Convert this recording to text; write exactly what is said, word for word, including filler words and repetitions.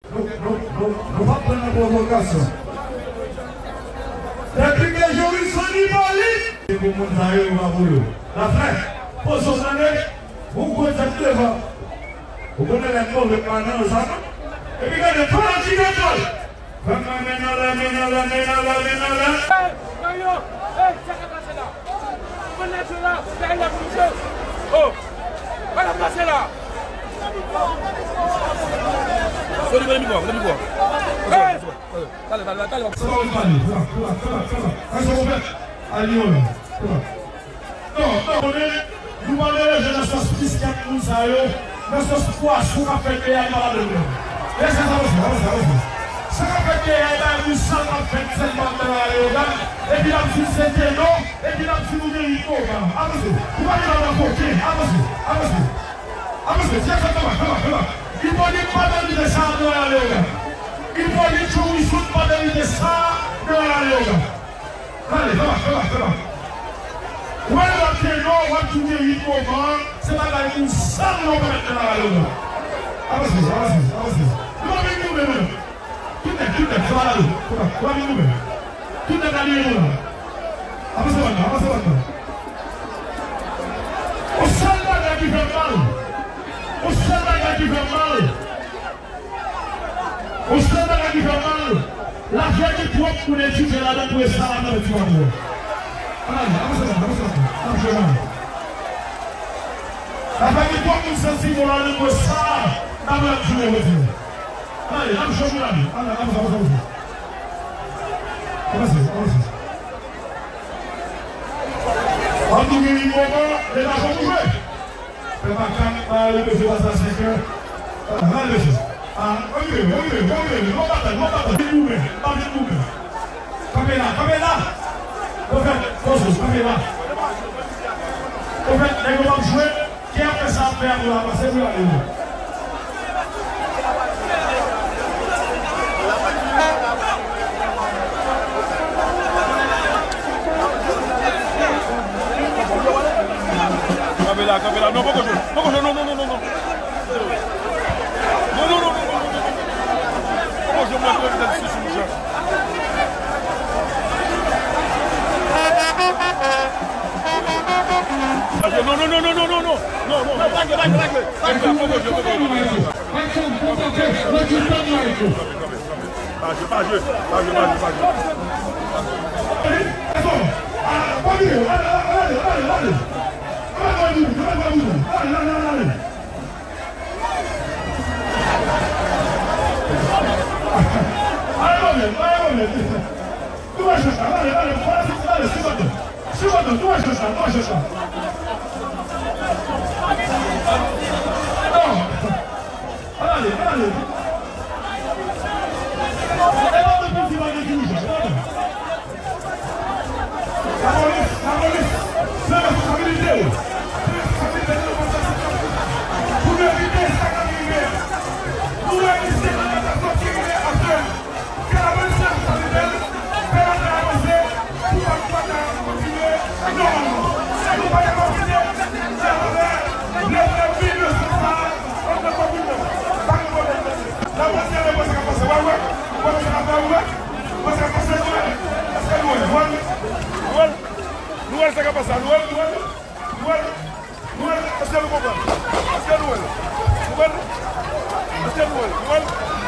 Nou, nou, nou, nou p ap pran nan pwovokasyon. Dèpite Jorisson Hyppolite! Se pou moun sa yo, yo pa pou yo. Lafrèch, poze w tande, yon gwo tèt devan. Ou konnen lè move pa nan yo sa non. Epi gade, pran ti detay. Pran men nan lè, men nan lè, men nan lè, men nan lè. Hey, Mario! Hey, sa k ap pase la? Mwen nan la, dèyè la pou misye. Oh! Sa k ap pase la? Soli, pran mikwo, pran mikwo. Hey! Talè, talè, talè. Sa pa vin pale. Pran, pran, pran, pran. Kase konpèt. Al li menm. Pran. Non, non, konnen, nou pa melanje nan sòs piskèt moun sa yo, nan sòs pwason k ap fèt deyò a, nou pa ladann menm. Lè sa, sa avanse, avanse, avanse. Sa k ap fèt deyò a, e bagay moun sal k ap fèt sèlman nan Leyogàn, epi n ap di se Teno, epi n ap di nou gen Yvova. Avanse, nou pa gen dwa nan koken, avanse, avanse. Avanse, fè sa, kanpa, kanpa, kanpa. Hyppolite pa nan lide sa nan Leyogàn. Hyppolite Jorisson pa nan lide sa nan Leyogàn. Gade, fè bak, fè bak, fè bak. Ou wè lè w ap Teno, w ap di w gen uit moman, se bagay moun sal yo pa mèt nan laray yo non. Avanse, avanse, avanse. Nou pa vin goumen non. Tout nèg, tout nèg, se pa la nou. Fè bak, nou pa vin goumen. Tout nèg la dèyè nou la. Avanse bann nan, avanse bann nan. Yon sèl bagay ki fè m mal. Yon sèl bagay ki fè m mal. Yon sèl bagay ki fè m mal, lafè gen twòp moun etidye ladan pou esklav nan pèdi pa pou. Ann ale, avanse, avanse, avanse, n ap jwe, ann ale. Lafè gen twòp moun santi bon ladan pou esklav nan pèdi pa pou. Ann ale, n ap jwe, ann ale, ann ale, avanse, avanse, avanse. Avanse, avanse. An tou gen yon moman, leta jwe pou jwe. Fè makak, pa ale mesye pase a senkè. Rale mesye. Ah, okipe, okipe, okipe. Lòt batay, lòt batay. Vin goumen, pa vin goumen. Kanpe la, kanpe la. Pwofèt, poze w, kanpe la. Pwofèt, nèg yo p ap jwe. Kiyès k ap fè sa ap fè a pou l avanse pou l ale yo? Kanpe la, kanpe la. Non, poko jwe. Poko jwe. Non, non, non, non, non. Non, non, non, non, non, non, non. Poko jwe, mwen, mwen, mwen, sou, sou, sou. Non, non, non, non, non, non, non, non. Non, pa jwe, pa jwe, pa jwe. Pa jwe, pa jwe, pa jwe. Pa jwe, pa jwe, pa jwe, pa jwe. Ale, ale, ale, ale. Nou wè chans la, ale, ale, ale, sou bòt nan. Sou bòt nan, nou wè chans la, nou wè chans la. Non. Ann ale, ann ale. E pa mwen pou di pa gen dirijan, e pa mwen. Lapolis, lapolis, pran responsabilite w. Pran responsabilite w nan pwosè sa. Pou nou evite sa k ap rive a. Pou nou evite sa k ap rive a. Ke lapolis pran responsabilite l, fè batay avanse, pou batay a kontinye nòmalman. Nou pa ka pase atravè lè mil nèf san sa a anndan komin nan. Pa gen pwoblèm. N ap pase, n ap pase, n ap pase. W ap wè, w ap wè sa k ap fè, w ap wè. W ap wè sa k ap pase, nou wè. Èske nou wè? Nou wè? Nou wè? Nou wè sa k ap pase a? Nou wè? Nou wè? Nou wè? Nou wè l? Èske nou konprann? Èske nou wè l? Nou wè l? Èske nou wè l? Nou wè l?